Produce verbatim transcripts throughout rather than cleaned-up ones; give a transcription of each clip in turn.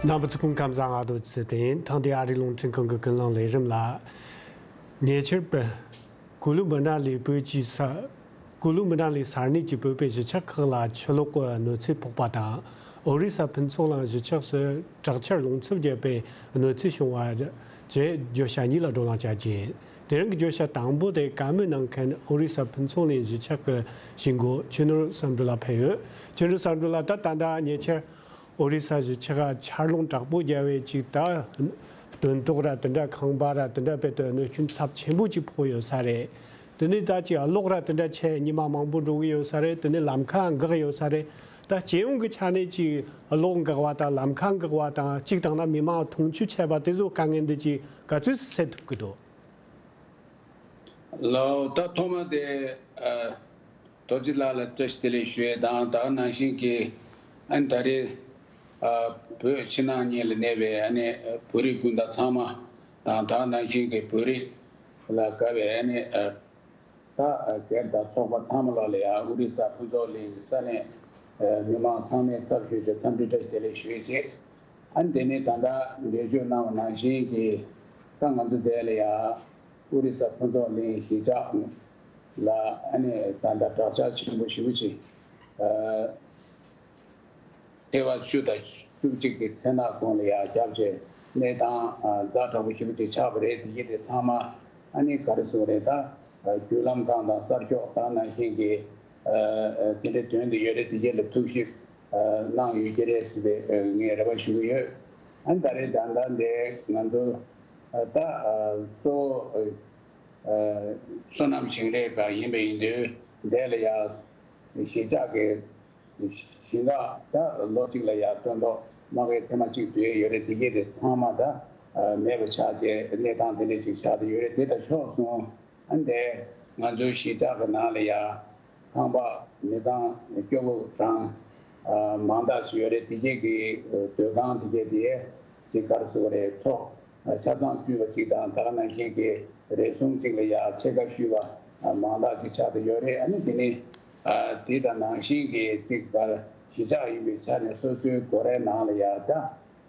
རྣམ་པ་ཚོ་སྐུ་ཁམས་བཟང་། ཨ་དོ་ཚེ་བརྟན། ཐེངས་འདིའི་ཨ་རིའི་རླུང་འཕྲིན་ཁང་གི་ཀུན་གླེང་ལས་རིམ་ལ། ཉེ་ཆར་པ། ཀུ་ལུ་མ་ན་ལི་བོད་ཀྱི་ས། ཀུ་ལུ་མ་ན་ལི་ས་གནས་ཀྱི་བོད་པའི་གཞིས་ཆགས་ཁག་ལ་ཆུ་ལོག་གི་གནོད་འཚེ་ཕོག་པ་དང་། ཨོ་རི་ས་ཕུན་ཚོགས་གླིང་གཞིས་ཆགས་སུ་དྲག་ཆར་རླུང་འཚུབ་བརྒྱབ་པའི་གནོད་འཚེ་བྱུང་བ་བཅས་བརྗོད་བྱ་གཉིས་ལ་བགྲོ་གླེང་བྱ་རྒྱུ་ཡིན། དེ་རིང་གི་བརྗོད་བྱ་དང་པོ་དེ་བཀའ་མོལ་གནང་མཁན་ཨོ་རི་ས་ཕུན་ཚོགས་གླིང་གཞིས་ཆགས་ཀྱི་གཞིས་འགོ་ཆོས་ནོར་བསམ་གྲུབ་ལགས་ཕེབས་ཡོད། ཆོས་ནོར་བསམ་གྲུབ་ལགས། ད་ད་ལྟ་ཉེ་ཆར་ཨོ་རི་ས་གཞིས་ཆགས་ཆར་རླུང་དྲག་པོ་བརྒྱབ་པའི་ཅིག་ད་སྟོན་ཐོག་ར་དེ་འདྲ་ཁང་པ་ར་དེ་འདྲ་དཔེ་དེ་གནོད་སྐྱོན་ཚབས་ཆེན་པོ་ཅིག་ཕོག་ཡོད་ས་རེད། དེ་ནས་ད་ཅིག་གློག་ར་དེ་འདྲ་ཆད་ཉི་མ་མང་པོ་འགྲོ་གི་ཡོད་ས་རེད། དེ་ནས་ལམ་ཁ་འགག་ཡོད་ས་རེད། ད་སྤྱི་ཡོངས་ཀྱི་ཆ་ནས་ཅིག་གློག་འགག་པ་དང་ལམ་ཁ་འགག་པ་དང་གཅིག་དང་ན་མི་མང་འཐུང་ཆུ་ཆད་པ་དེ་ཚོ་དཀའ་ངལ་འདི་ཅིག་ག་ཚོད་སེལ་ཐུབ་ཀྱི་འདུག་ལགས། ད་ཐོག་མ་དེ་ཨ་རྡོ་རྗེ་ལགས་ལ་བཀྲ་ཤིས་བདེ་ལེགས་ཞུ་ཡས་དང་། ད་ག་ནང་བཞིན་གྱི་ཨ་ནི་ད་རེས་ཨ་བོད་ཕྱི་ནང་གཉིས་ལ་གནས་པའི་ཨ་ནི་བོད་རིགས་སྤུན་ཟླ་ཚང་མ་དང་། ད་ག་ནང་བཞིན་གྱི་བོད་རིགས་ལ་དགའ་བའི་ཨ་ནི་ཨ་ད་སྒེར་དང་ཚོགས་པ་ཚང་མ་ལོག་ལ་ཡང་ཨོ་རི་ས་ཕུན་ཚོགས་གླིང་གི་ས་གནས་ཨ་མི་མང་ཚང་མའི་ཚབ་ཞུས་ཏེ་འཚམས་འདྲི་བཀྲ་ཤིས་བདེ་ལེགས་ཞུ་ཡས་བྱས། ཨ་ནི་དེ་ནས་ད་ལྟ་འགྲེལ་བརྗོད་གནང་བ་ནང་བཞིན་གྱི་ད་ང་ཚོ་དེ་ལ་ཡང་ཨོ་རི་ས་ཕུན་ཚོགས་གླིང་གཞིས་ཆགས་ལ་ཨ་ནི་ད་ལྟ་དྲག་ཆར་ཆེན་པོ་ཞེ་པོ་ཅིག་ཨ་ཐལ་བ་བཅུ་དང་བཅུ་གཅིག་གི་མཚན་ནག་གོང་ལ་ཡང་བརྒྱབ་བྱས་གནས་སྟངས་ཛ་དྲག་པོ་ཞེ་པོ་ཅིག་ཆགས་པ་རེད། དེ་གྱིས་དེ་ཚང་མ་ཨ་ནི་ག་རེ་ཟེར་དགོས་རེད། ད་རྒྱུ་ལམ་ཁག་དང་གསར་ཤོག་དང་ནང་བཞིན་གྱི་དེ་འདྲའི་དོན་དུ་ཡོད་རེད། དེ་གྱིས་ལ་ཐུགས་ཞིབ་གནང་ཡོད་ཀྱི་རེད་ཟེར་ཏེ་ངས་རེ་བ་ཞུ་གི་ཡོད། ཨ་ནི་ད་རེས་ད་ལྟ་འདི་ང་ཚོ་ད་གཙོ་བོ་སོ་ནམ་ཞིང་ལས་པ་ཡིན་པ་ཡིན་དུས་འདི་ལ་ཡང་གཞིས་ཆགས་ཀྱི་ཞིང་ཁ་ད་ལོ་གཅིག་ལ་ཡང་སྟོན་ཐོག་མ་གི་ཐེངས་མ་གཅིག་བསྡུས་ཡོད་རེད། དེ་གྱིས་དེ་ཚང་མ་ད་མེད་པ་ཆགས་བྱས་གནས་སྟངས་དེ་འདྲ་ཅིག་ཆགས་བསྡད་ཡོད་རེད། དེ་ད་ཆོག་སོང་། ཨ་ནི་ང་ཚོའི་གཞིས་ཆགས་ཀྱི་ནང་ལ་ཡང་ཁང་པ་མི་ཚང་སྐྱོ་པོ་གྲང་མང་དག་ཞིག་ཡོད་རེད། དེ་གྱིས་ཀྱི་སྡོད་ཁང་དེ་གྱིས་དེ་ཅིག་ག་རེ་ཟེར་དགོས་རེད། ཐོག་ཆ་ཚང་བཅུས་པ་ཅིག་དང་། ད་ག་ནང་བཞིན་གྱི་རེ་ཟུང་ཅིག་ལ་ཡང་ཕྱེད་ཀ་བཤུས་པ་མང་དག་ཅིག་ཆགས་བསྡད་ཡོད་རེད། ཨ་ནི་དེ་ནི་དེ་དང་ནང་བཞིན་གྱི་ཅིག་གཞིས་ཆགས་ཡིན་པའི་ཆ་ནས་སོ་སོའི་སྒོ་རའི་ནང་ལ་ཡང་ད་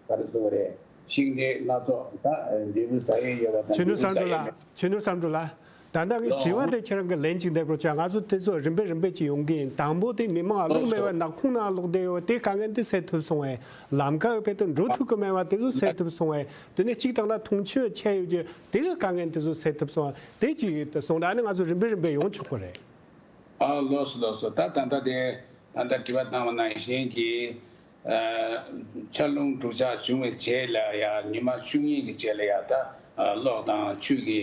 ག་རེ་ཟེར་དགོས་རེད། ཤིང་འབྲས་སྣ་ཚོགས་ད་འབྲས་བུ་ཟ་ཡས་ཡོད་པ་དང་། ཆོས་ནོར་བསམ་འབྲས་བུ་ཟ་ཡས་མེད། ཆོས་ནོར་བསམ་འགྲུབ་ལགས། ད་ལྟ་གི་དྲི་བ་དེ་ཁྱེད་རང་གི་ལན་གཅིག་འདེབས་རོགས་བྱ། ང་ཚོ་དེ་ཚོ་རིམ་པས་རིམ་པས་ཀྱིས་ཡོང་གི་ཡིན། དང་པོ་དེ་མི་མང་གློག་མེད་པའི་ནག་ཁུང་ནང་ལོག་བསྡད་ཡོད། དེ་དཀའ་ངལ་དེ་སེལ་ཐུབ་སོང་བས། ལམ་ཁ་ཡོད་པའི་དེ་འགྲོ་ཐུབ་ཀྱི་མེད་པ་དེ་ཚོ་སེལ་ཐུབ་སོང་བས། དེ་ནས་གཅིག་དང་ལ་འཐུང་ཆུ་ཆད་ཡོད་རྒྱུ་དེ་གི་དཀའ་ངལ་དེ་ཚོ་སེལ་ཐུབ་སོང་བས། དེ་གཅིག་སོང་ད་ནི་ང་ཚོ་རིམ་པས་རིམ་པས་ཡོང་ཆོག་གི་རེད། ཨ་ལགས་སོ་ལགས་སོ། ད་ད་ལྟ་དེ་ད་ལྟ་དྲི་བ་བཏང་བ་ནང་བཞིན་གྱི་ཨ་ཆར་རླུང་འབྲུག་ཆར་བྱུང་བའི་རྗེས་ལ་ཡང་ཉི་མ་བཅུ་གཉིས་ཀྱི་རྗེས་ལ་ཡང་ད་ཨ་གློག་དང་ཆུ་གི་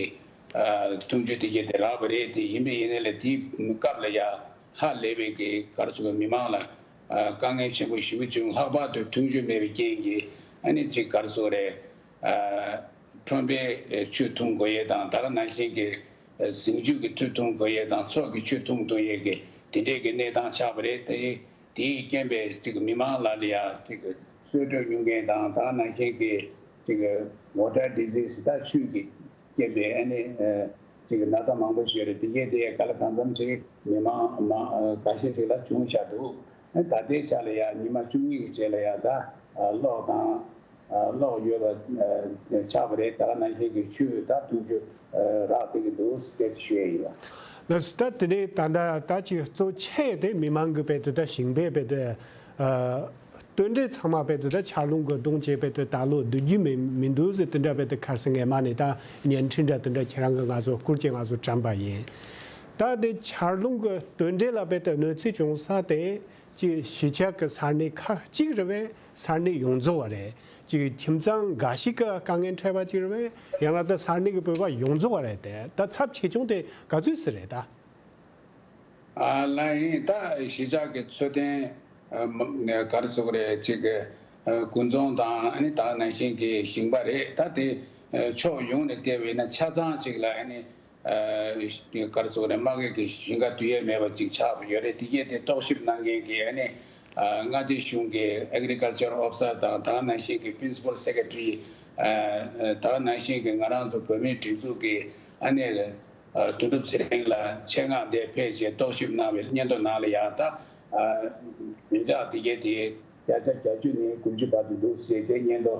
ཨ་འཐུང་ཆུ་དེ་གྱད་དེ་རག་པ་རེད། དེ་ཡིན་པས་ཡིན་ནའི་ལས་དེའི་སྐབས་ལ་ཡང་ཧ་ལས་པའི་གི་ག་རེ་ཟེར་དགོས་རེད། མི་མང་ལ་ཨ་དཀའ་ངལ་ཆེན་པོ་ཞེ་པོ་བྱུང་། ལྷག་པར་དུ་འཐུང་ཆུ་མེད་པའི་རྐྱེན་གྱིས་ཨ་ནི་ཅིག་ག་རེ་ཟེར་དགོས་རེད། ཨ་ཁྲོན་པའི་ཆུ་འཐུང་དགོས་ཡས་དང་། ད་ག་ནང་བཞིན་གྱི་ཨ་ཟིང་ཆུ་གི་ཆུ་འཐུང་དགོས་ཡས་དང་། མཚོ་གི་ཆུ་འཐུང་འཐུང་ཡས་ཀྱི་དེ་འདྲས་ཀྱི་གནས་སྟངས་ཆགས་པ་རེད། དེ་དེའི་རྐྱེན་པས་ཅིག་མི་མང་ལ་ལ་ཡ་ཅིག་གསོལ་གྲོད་ཉུང་མཁན་དང་། ད་ག་ནང་བཞིན་གྱི་ཅིག་ཝ་ཊར་ཌི་ཟི་ཟི་ད་ཆུ་གི་རྐྱེན་པས་ཨ་ནི་ཨ་ཅིག་ན་ཚ་མང་པོ་ཞིག་ཡོད་རེད། དེ་གས་དེ་ག་ལ་གང་འཚམ་ཅིག་མི་མང་མང་ཨ་འགའ་ཤས་ཤིག་ལ་བྱུང་བཞག་འདུག་ཨ་ད་ལྟའི་ཆ་ལ་ཡ་ཉི་མ་བཅུ་གཉིས་ཀྱི་རྗེས་ལ་ཡ་ད་ཨ་གློག་དང་ཨ་གློག་ཡོད་པ་ཨ་ཆགས་པ་རེད། ད་ག་ནང་བཞིན་གྱི་ཆུ་ད་འཐུང་ཆུ་ཨ་རག་བསྡད་ཀྱི་འདུག་ཟེར་དེ་ཞུ་ཡས་ཡིན་ལ། ལགས་སོ། ད་དེ་ནས་ད་ལྟ་ད་ཅིག་གཙོ་ཆེ་དེ་མི་མང་གི་དཔེ་དེ་ད་ཞིང་པའི་དཔེ་དེ་ཨ་སྟོན་འབྲས་ཚང་མ་དཔེ་དེ་ད་ཆར་རླུང་གི་གདོང་བཅས་དཔེ་དེ་ད་ལོ་བསྡུ་རྒྱུ་མི་མི་འདུག་ཟེར་དེ་འདྲ་དཔེ་དེ་ཁར་སང་སྔས་མ་ནས་ད་བརྙན་འཕྲིན་འདྲ་དེ་འདྲ་ཁྱེད་རང་གི་ང་ཚོ་བསྐུར་བྱས་ང་ཚོ་དྲན་པ་ཡིན། ད་དེ་ཆར་རླུང་གི་སྟོན་འབྲས་ལ་དཔེ་དེ་གནོད་འཚེ་བྱུང་ས་དེ་ཅིག་གཞིས་ཆགས་ཀྱི་ས་གནས་ཁག་གཅིག་རེད་པས། ས་གནས་ཡོངས་རྫོགས་པ་རེད། ཅིག་ཁྱིམ་ཚང་འགའ་ཞིག་གི་དཀའ་ངལ་འཕྲད་པ་ཅིག་རེད་པས། ཡང་ན་ད་ས་གནས་ཀྱི་བོད་པ་ཡོངས་རྫོགས་པ་རེད་དེ། ད་ཚབས་ཆེ་ཆུང་དེ་ག་ཚོད་ཙམ་རེད་ད། ཨ་ལགས་ཡིན། ད་གཞིས་ཆགས་ཀྱི་འཚོ་རྟེན་ཨ་མ་ག་རེ་ཟེར་དགོས་རེད། ཅིག་ཨ་དགུན་ཚོང་དང་ཨ་ནི་ད་ག་ནང་བཞིན་གྱི་ཞིང་པ་རེད། ད་དེ་ཨ་ཕྱོགས་ཡོངས་ནས་བལྟས་པ་ཡིན་ན་ཆ་ཚང་ཅིག་ལ་ཨ་ནི་ཨ་ག་རེ་ཟེར་དགོས་རེད། མ་གི་གི་ཞིང་ཁ་བསྡུ་ཡས་མེད་པ་ཅིག་ཆགས་པ་ཡོད་རེད། དེ་གས་དེ་རྟོག་ཞིབ་གནང་མཁན་གྱི་ཨ་ནི་ཨ་མངའ་སྡེ་གཞུང་གི་Agriculture Officer་དང་ད་ག་ནང་བཞིན་གྱི་Principal Secretary་ཨ་ཨ་ད་ག་ནང་བཞིན་གྱི་ང་རང་ཚོ་བོད་མིའི་སྒྲིག་འཛུགས་ཀྱི་ཨ་ནི་ཨ་དོན་གྲུབ་ཚེ་རིང་ལ་ཆེད་མངགས་འདིར་ཕེབས་བྱས་རྟོག་ཞིབ་གནང་བའི་སྙན་ཐོ་ནང་ལ་ཡང་ད་ཨ་བདེ་འཇགས་དེ་གས་དེ་ བརྒྱ་ཆ་བརྒྱད་ཅུ་ནས་དགུ་བཅུ་བར་དུ་འདུག་ཟེར་བྱས་སྙན་ཐོ་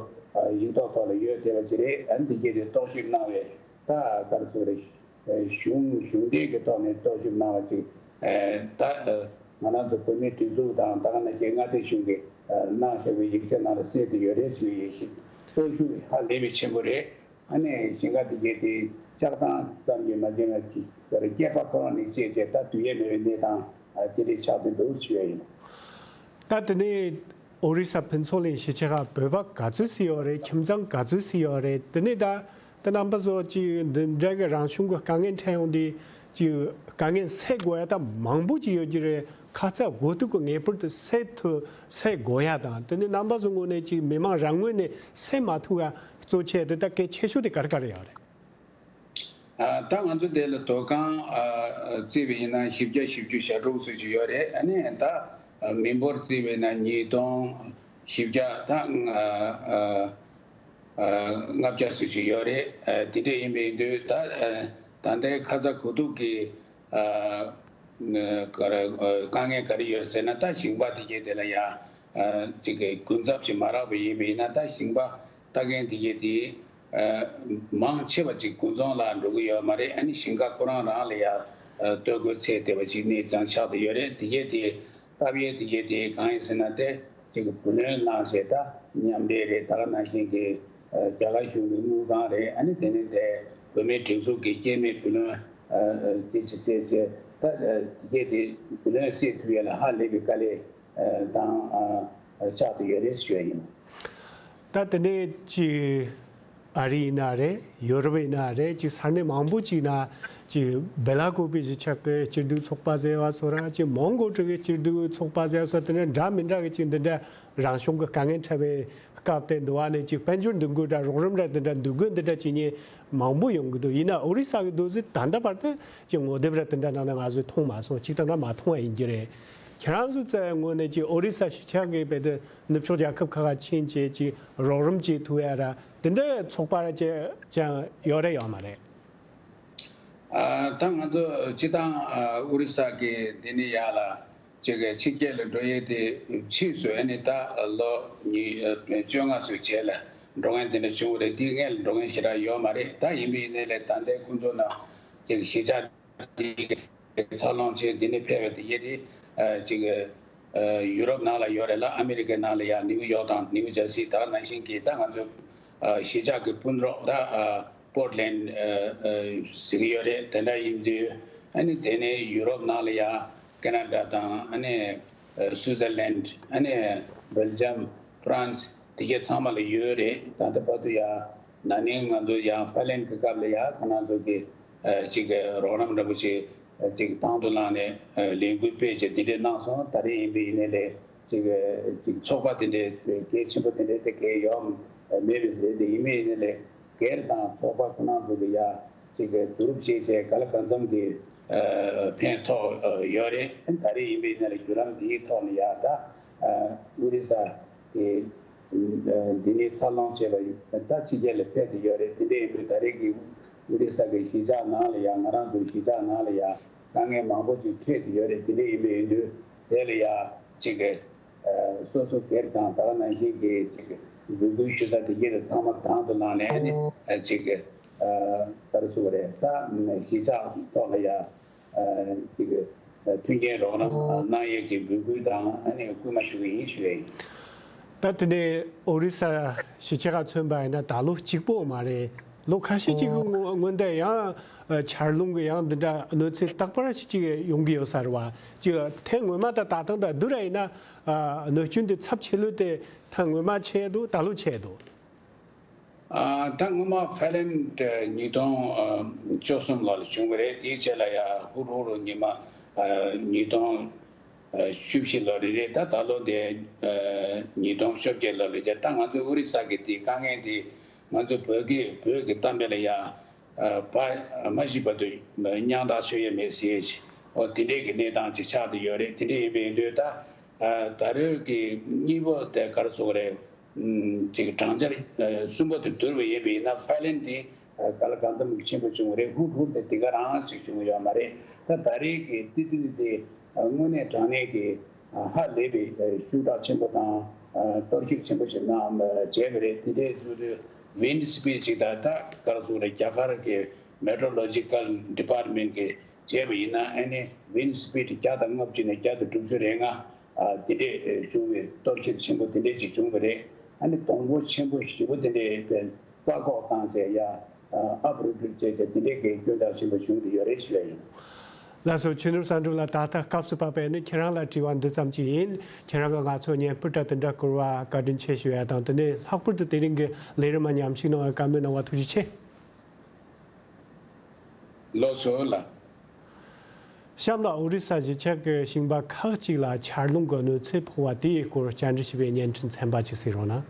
ཡིག་ཐོག་ཐོག་ལ་ཡོད་བསྡད་པ་ཅིག་རེད། ཨ་ནི་འདི་གས་དེ་རྟོག་ཞིབ་གནང་བའི་ད་ག་རེ་ཟེར་རེད། གཞུང་གཞུང་འབྲེལ་གྱི་ཐོག་ནས་རྟོག་ཞིབ་གནང་བ་ཅིག་ད་ང་རང་ཚོ་བོད་མིའི་སྒྲིག་འཛུགས་དང་ད་ག་ནང་བཞིན་མངའ་སྡེ་གཞུང་གིས་གནང་བཞག་པའི་ཡིག་ཆ་ནང་ལ་གསལ་དུ་ཡོད་རེད་ཞུ་ཡི་ཡིན། སྟོབས་ཤུགས་ཧ་ལས་པའི་ཆེན་པོ་རེད། ཨ་ནི་ཞིང་ཁ་དེ་གས་དེ་ལྕགས་ཐང་ཙམ་གྱིས་མ་བྱས་ན་ཅིག་ཟེར་སྐྱེས་པ་ཁོ་རང་ནས་བཤད་བྱས་ད་དུས་ཡས་མེད་པའི་གནས་སྟངས་དེ་འདྲས་ཆགས་བསྡད་འདུག་ཞུ་ཡ་ཡིན། ད་དེ་ནས་ཨོ་རི་ས་ཕུན་ཚོགས་གླིང་གཞིས་ཆགས་ཁག་བོད་པ་ག་ཚོད་ཙམ་ཡོད་རེད། ཁྱིམ་ཚང་ག་ཚོད་ཙམ་ཡོད་རེད། དེ་ནས་ད་ད་རྣམ་པ་ཚོ་ཅིག་འདི་འདྲ་གི་རང་བྱུང་གི་དཀའ་ངལ་འཕྲད་ཡོང་དུས་ཅིག་དཀའ་ངལ་སེལ་དགོས་ཡ་ད་མང་པོ་ཅིག་ཡོད་ཀྱི་རེད། ཁ་ཚ་དགོས་གཏུག་གི་ངེས་པར་དུ་སེལ་ཐུབ་སེལ་དགོས་ཡ་དང་དེ་ནས་རྣམ་པ་ཚོ་ངོས་ནས་ཅིག་མི་མང་རང་ངོས་ནས་སེལ་མ་ཐུབ་ཡ་གཙོ་ཆེ་དེ་ད་གལ་ཆེ་ཤོས་དེ་ག་རེ་ག་རེ་ཡོད་རེད། ཨ་ད་ང་ཚོ་འདི་ལ་སྡོད་ཁང་ཨ་བརྩིས་པ་ཡིན་ན་བཞི་བརྒྱ་བཞི་བཅུ་ཞེ་དྲུག་ཙམ་ཅིག་ཡོད་རེད། ཨ་ནི་ད་མི་འབོར་བརྩིས་པ་ཡིན་ན་ཉིས་སྟོང་བཞི་བརྒྱ་ད་ལྔ་བརྒྱ་ཙམ་ཅིག་ཡོད་རེད། དེ་འདྲ་ཡིན་པ་ཡིན་དུས་ད་ད་ལྟའི་ཁ་ཚ་དགོས་གཏུག་གི་ཨ་ནི་ག་རེ་ཨ་དཀའ་ངལ་ག་རེ་ཡོད་ཟེར་ན་ད་ཞིང་པ་དེ་གས་དེ་ལ་ཡ་ཨ་ཅིག་གི་གུན་གསབ་ཅིག་མ་རག་པ་ཡིན་པ་ཡིན་ན་ད་ཞིང་པ་ལྟ་མཁན་དེ་གས་དེ་ཨ་མང་ཆེ་བ་ཅིག་དགུན་ཚོང་ལ་འགྲོ་གི་ཡོད་མ་རེད། ཨ་ནི་ཞིང་ཁ་ཁོ་རང་རང་ལ་ཡ་ཨ་གཏོད་དགོས་ཚད་དེ་བ་ཅིག་གནས་ཙང་ཆགས་བསྡད་ཡོད་རེད། དེ་གས་དེ་སྟབས་ཡས་དེ་གས་དེ་གང་ཡིན་ཟེར་ན་དེ་ཅིག་གི་བུ་ལོན་གནང་བྱས་ད་མཉམ་འབྲེལ་རེད། ད་ག་ནང་བཞིན་གྱི་ཨ་རྒྱ་གར་གཞུང་གི་དངུལ་ཁང་རེད། ཨ་ནི་དེ་ནས་དེ་བོད་མིའི་སྒྲིག་འཛུགས་ཀྱི་སྐྱེས་དམན་བུ་ལོན་ཨ་ཨ་དེ་ཅི་ཟེར་བྱས་ད་ཨ་དེ་དེ་བུ་ལོན་སེལ་ཐུབ་ཡ་ལ་ཧ་ལས་པའི་དཀའ་ལས་ཨ་དང་ཨ་ཨ་ཆགས་བསྡད་ཡོད་རེད་ཞུ་ཡ་ཡིན། ད་དེ་ནས་ཅི་ཨ་རི་ཡིན་ན་རེད། ཡོ་རོབ་ཡིན་ན་རེད། ཅིག་ས་གནས་མང་པོ་ཅིག་ན་ཅིག་བེ་ལ་ཀོ་པི་གཞིས་ཆགས་ཀྱི་སྐྱིད་སྡུག་ཚོགས་པ་ཟེར་བ་སོགས་ར་ཅིག་མོན་གྷོ་ཁུལ་གྱི་སྐྱིད་སྡུག་ཚོགས་པ་ཟེར་བ་སོགས་དེ་འདྲ་འདྲ་མི་འདྲ་གི་ཅིག་འདི་འདྲ་རང་བྱུང་གི་དཀའ་ངལ་འཕྲད་པའི་སྐབས་དེ་འདི་བ་ནས་ཅིག་དཔལ་འབྱོར་འདུ་འགོད་ར་རོགས་རམ་ར་འདི་འདྲ་འདུ་འགོད་འདི་འདྲ་བྱེད་མཁན་མང་པོ་ཡོང་གི་འདུག་ཡིན་ན་ཨོ་རི་ས་གི་འདུག་ཟེར་ད་ལྟ་བར་དུ་ཅིག་ངོ་དེབ་ར་དེ་འདྲ་ནང་ན་ང་ཚོས་མཐོང་མ་སོང་། ཅིག་ད་ང་མ་མཐོང་བ་ཡིན་གྱི་རེད། ཁྱེད་རང་ཚོ་རྩ་ངོས་ནས་ཅིག་ཨོ་རི་ས་གཞིས་ཆགས་ཀྱི་བེད་དུ་ནུབ་ཕྱོགས་རྒྱལ་ཁབ་ཁག་ཁག་ཕྱིན་བྱས་ཅིག་རོགས་རམ་བྱེད་ཐུབ་ཡ་ར་དེ་འདྲའི་ཚོགས་པ་ར་ཅིག་ཅང་ཡོད་རེད་ཡོད་མ་རེད། ཨ་ད་ང་ཚོ་སྤྱི་བཏང་ཨ་ཨོ་རི་ས་གི་འདི་ནས་ཡར་ལ་ཅིག་གི་ཕྱི་རྒྱལ་ལ་འགྲོ་ཡས་དེ་ཕྱིས་སུ་ཨ་ནི་ད་ལོ་ཉི་ཨ་བཅོ་ལྔ་ཙམ་རྗེས་ལ་འགྲོ་མཁན་དེ་འདྲ་བྱུང་བ་རེད། དེ་སྔོན་ལ་འགྲོ་མཁན་ཞེ་དྲག་ཡོད་མ་རེད། ད་ཡིན་པ་ཡིན་ནའི་ལས་ད་ལྟའི་ཁོང་ཚོ་ནང་ཅིག་གཞིས་ཆགས་དེ་གི་འཚར་ལོངས་བྱས་དེ་ནས་ཕེབས་པ་དེ་གས་དེ་ཨ་ཅིག་གི་ཨ་ཡུ་རོབ་ནང་ལ་ཡོད་རེད་ལ། ཨ་མི་རི་ཀའི་ནང་ལ་ཡང་ནིའུ་ཡོག་དང་ནིའུ་ཇར་སི་ད་ག་ནང་བཞིན་གྱི་ད་ང་ཚོ་ཨ་གཞིས་ཆགས་ཀྱི་སྤུན་གྲོགས་ད་ཨ་པོར་ལེན་ཨ་ཨ་ཟེར་གྱི་ཡོད་རེད། དེ་འདྲ་ཡིན་དུས་ཨ་ནི་དེ་ནས་ཡུ་རོབ་ནང་ལ་ཡང་ཁེ་ན་ཌ་དང་ཨ་ནི་ཨ་སུའི་ཛར་ལན་ཨ་ནི་སྦེལ་ཇམ་ཧྥ་རན་སི་དེ་གས་ཚང་མ་ལ་ཡོད་རེད། ད་ལྟ་བར་དུ་ཡང་ན་ནིང་ང་ཚོ་ཡང་ཧྥ་ལན་གྱི་སྐབས་ལ་ཡང་ཁོ་རང་ཚོ་གི་ཨ་ཅིག་རོགས་རམ་འདྲ་པོ་ཅིག་ཅིག་དང་དུ་བླངས་ནས་ཨ་ལས་འགུལ་སྤེལ་བྱས་དེ་འདྲས་གནང་སོང་། ད་རེས་ཡིན་པ་ཡིན་ནའི་ལས་ཅིག་ཅིག་ཚོགས་པ་དེ་འདྲས་གལ་ཆེན་པོ་དེ་འདྲས་དེ་གས་ཡོད་མེད་པའི་རེད་དེ། ཡིན་པ་ཡིན་ནའི་ལས་སྒེར་དང་ཚོགས་པ་ཁོ་རང་ཚོ་གི་ཡ་ཅིག་བསྡུ་རུབ་བྱས་བྱས་ག་ལ་གང་འཚམ་གྱི་ཨ་ཕན་ཐོགས་ཨ་ཡོད་རེད། ད་རེས་ཡིན་པ་ཡིན་ནའི་ལས་བརྒྱུད་རིམ་འདིའི་ཐོག་ནས་ཡ་ད་ཨ་ཨོ་རི་ས་གི་འདི་ནས་འཚར་ལོངས་བྱས་པ་ཡིན། ད་ཕྱི་རྒྱལ་ལ་ཕེབས་ཏེ་ཡོད་རེད། དེ་འདྲ་ཡིན་དུས་ད་རེས་ཀྱི་ཨོ་རི་ས་གི་གཞིས་ཆགས་ནང་ལ་ཡང་ང་རང་ཚོའི་གཞིས་ཆགས་ནང་ལ་ཡང་དཀའ་ངལ་མང་པོ་ཅིག་འཕྲད་དེ་ཡོད་རེད། དེ་འདྲ་ཡིན་པ་ཡིན་དུས་དེ་ལ་ཡང་ཅིག་གི་སོ་སོ་སྒེར་དང་ད་ག་ནང་བཞིན་གྱི་ཅིག་འབོད་སྐུལ་ཞུ་ས་དེ་གྱད་དེ་ཚང་མ་དང་དུ་བླངས་ནས་ཨ་ནི་ཅིག་གི་ག་རེ་ཟེར་དགོས་རེད། ད་གཞིས་ཆགས་ཐོག་ལ་ཡང་ཅིག་མཐུན་རྐྱེན་རོགས་རམ་གནང་ཡས་ཀྱི་འབོད་སྐུལ་དང་ཨ་ནི་སྐུལ་མ་ཞུ་གི་ཡིན་ཞུ་ཡས་ཡིན། ད་དེ་ནས་ཨོ་རི་ས་གཞིས་ཆགས་ཁག་མཚོན་པ་ཡིན་ན་ད་ལོ་གཅིག་པོ་མ་རེད། ལོ་ཁ་ཤས་ཅིག་གི་སྔོན་སྔོན་དེ་ཡང་ཆར་རླུང་གི་ཡང་འདི་འདྲ་གནོད་འཚེ་རྟག་པར་ཞིག་ཅིག་ཡོང་གི་ཡོད་ས་རེད་བ། ཅིག་ཐེངས་སྔོན་མ་དང་ད་ཐེངས་དང་བསྡུར་བ་ཡིན་ན་གནོད་སྐྱོན་དེ་ཚབས་ཆེ་ལོས་དེ་ཐེངས་སྔོན་མ་ཆེ་འདུག་ད་ལོ་ཆེ་འདུག་ཨ་ད་སྔོན་མ་ཧྥ་ལན་ཉིས་སྟོང་བཅུ་གསུམ་ལོ་ལ་བྱུང་བ་རེད། དེའི་རྗེས་ལ་ཡ་ཧུར་ཧུར་ཉི་མ་ཉིས་སྟོང་བཅུ་བཞི་ལོ་རེ་རེད། ད་ད་ལོ་དེ་ཉིས་སྟོང་བཅོ་བརྒྱད་ལོ་ལ་བྱས། ད་ང་ཚོ་ཨོ་རི་ས་གི་དེ་དཀའ་ངལ་དེ་ང་ཚོ་བོད་ཀྱི་བོད་ཀྱི་གཏམ་དཔེ་ལ་ཡ་བ་མ་ཤི་བར་དུ་མྱང་འདས་ཆོད་ཡས་མེད་ཟེར་ཞིག་འོ་དེ་འདྲས་ཀྱི་གནས་སྟངས་ཅིག་ཆགས་བསྡད་ཡོད་རེད། དེ་འདྲས་ཡིན་པ་ཡིན་དུས་ད་ད་རེས་ཀྱི་གཉིས་པོ་དེ་ག་རེ་ཟེར་དགོས་རེད། ཅིག་གྲངས་འབོར་གསུམ་པོ་དེ་བསྡུར་བ་ཡིན་པ་ཡིན་ན་ཧྥ་ལན་དེ་ག་ལ་གང་འཚམ་ཆེན་པོ་བྱུང་བ་རེད། ཧུར་ཧུར་དེ་དེ་ག་རང་ཞིག་བྱུང་ཡོད་མ་རེད། ད་ད་རེས་ཀྱི་སི་ཌི་ནི་དེ་དངོས་གནས་དྲང་གནས་ཀྱི་ ཧ་ལས་པའི་ཤུགས་དྲག་ཆེན་པོ་དང་གཏོར་བཤིག་ཆེན་པོ་ཞིག་གནང་བྱས་པ་རེད། དེ་འདྲའི་བཟོ་དུས་ཝིན་ཌི་སི་པིཌ་ཅིག་དང་ད་ག་རེ་ཟེར་རྒྱ་གར་གྱི་མེ་ཊི་རོ་ལོ་ཇི་ཀལ་ཌི་པཊ་མེན་ཊི་གིས་བྱས་པ་ཡིན་ན་ཨ་ནི་ཝིན་ཌི་སི་པིཌ་བརྒྱ་དང་ལྔ་བཅུ་ནས་བརྒྱ་དང་དྲུག་ཅུ་རེ་ལྔ་དེ་འདྲས་བྱུང་བའི་གཏོར་བཤིག་ཆེན་པོ་དེ་འདྲས་ཅིག་བྱུང་བ་རེད། ཨ་ནི་སྡོང་པོ་ཆེན་པོ་ཞེ་པོ་དེ་འདྲས་རྩ་བཀོག་བཏང་བྱས་ཡ། ཨབ་རུབ་རུབ་བྱས་ཏེ་དེ་འདྲའི་གི་སྐྱོན་དང་ཞིམ་པ་བྱུང་དུ་ཡོད་རེད་ཞུ་ཡ་ཡིན། ལགས་སོ། ཆོས་ནོར་བསམ་གྲུབ་ལགས། ད་ལྟ་སྐབས་སུ་བབས་པའི་ནི་ཁྱེད་རང་ལ་དྲི་བ་འདི་ཙམ་ཅིག་ཡིན། ཁྱེད་རང་གིས་ང་ཚོ་བརྙན་སྤུར་དང་དེ་འདྲ་བསྐུར་བ་བཀའ་དྲིན་ཆེ་ཞུ་ཡ་དང་དེ་ནས་ལྷག་པར་དུ་དེ་རིང་གི་ལས་རིམ་མ་མཉམ་ཞུགས་གནང་བར་བཀའ་མོལ་གནང་བར་ཐུགས་རྗེ་ཆེ། ལགས་སོ་ལགས། གཤམ་ལ་ཨོ་རི་ས་གཞིས་ཆགས་ཀྱི་ཞིང་པ་ཁག་ཅིག་ལ་ཆར་རླུང་གི་གནོད་འཚེ་ཕོག་པ་དེའི་སྐོར་བཅར་འདྲི་ཞུས་པའི་བརྙན་འཕྲིན་ཚན་པ་ཅིག་གཟིགས་རོགས་གནང་།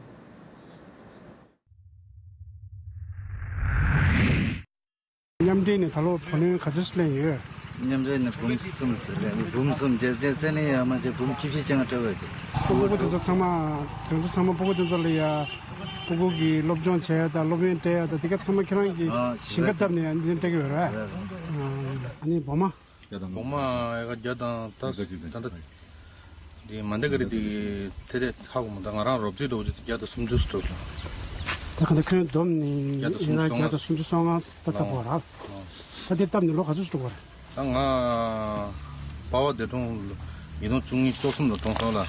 མཉམ་འབྲེལ་ནས་ད་ལོ་བུ་ལོན་ག་ཚོད་ལེན་ཡོད། མཉམ་འབྲེལ་ནས་འབུམ་གསུམ་ཙམ་ལེན། འབུམ་གསུམ་རྒྱལ་བསྟན་སེང་གླིང་ཡར་མར་བྱས་འབུམ་བཅུ་བཞི་ཅན་སྤྲད་པ་རེད། སྤུ་གུ་དེ་ཚོ་ཚང་མ་དེ་ཚོ་ཚང་མ་སྤུ་གུ་དེ་ཚོ་ལ་ཡ་སྤུ་གུ་གི་སློབ་སྦྱོང་བྱས་ཡ་དང་སློབ་ཡོན་སྤྲད་ཡ་དང་དེ་ག་ཚང་མ་ཁྱེད་རང་གི་ཨ་ཞིང་ཁ་བཏབ་ནས་ཡ་འདི་སྤྲད་ཀྱི་ཡོད་རེད། རེད། ཨ་ནི་འབུམ་མ། བོང་མ་ཨེ་ཀ་བརྒྱ་དང་ད་ད་ལྟ་འདི་མ་འདི་ག་རེ་འདི་དེ་རེད་ཧ་གོ་མ། ད་ང་རང་རོབ་ཅིག་འགྲོ་ཅིག་བརྒྱ་དང་སུམ་ཅུ་སུ་འགྲོ་ད་ག་འདི་ཁྱོན་བསྡོམས་ནས་བརྒྱ་དང་ཡིན་ན་སུམ་ཅུ་སོ་ལྔ་བརྒྱ་དང་སུམ་ཅུ་སོ་ལྔ་ད་ལྟ་བོ་ར། ད་འདི་བཏབ་ནས་ལོ་ག་ཚོད་འགྲོ་བ་རེད། ད་ང་པ་ཕ་འདས་གྲོངས་ཉིས་སྟོང་བཅུ་གཉིས་བཅུ་གསུམ་ལ་གྲོངས་སོང་ལ།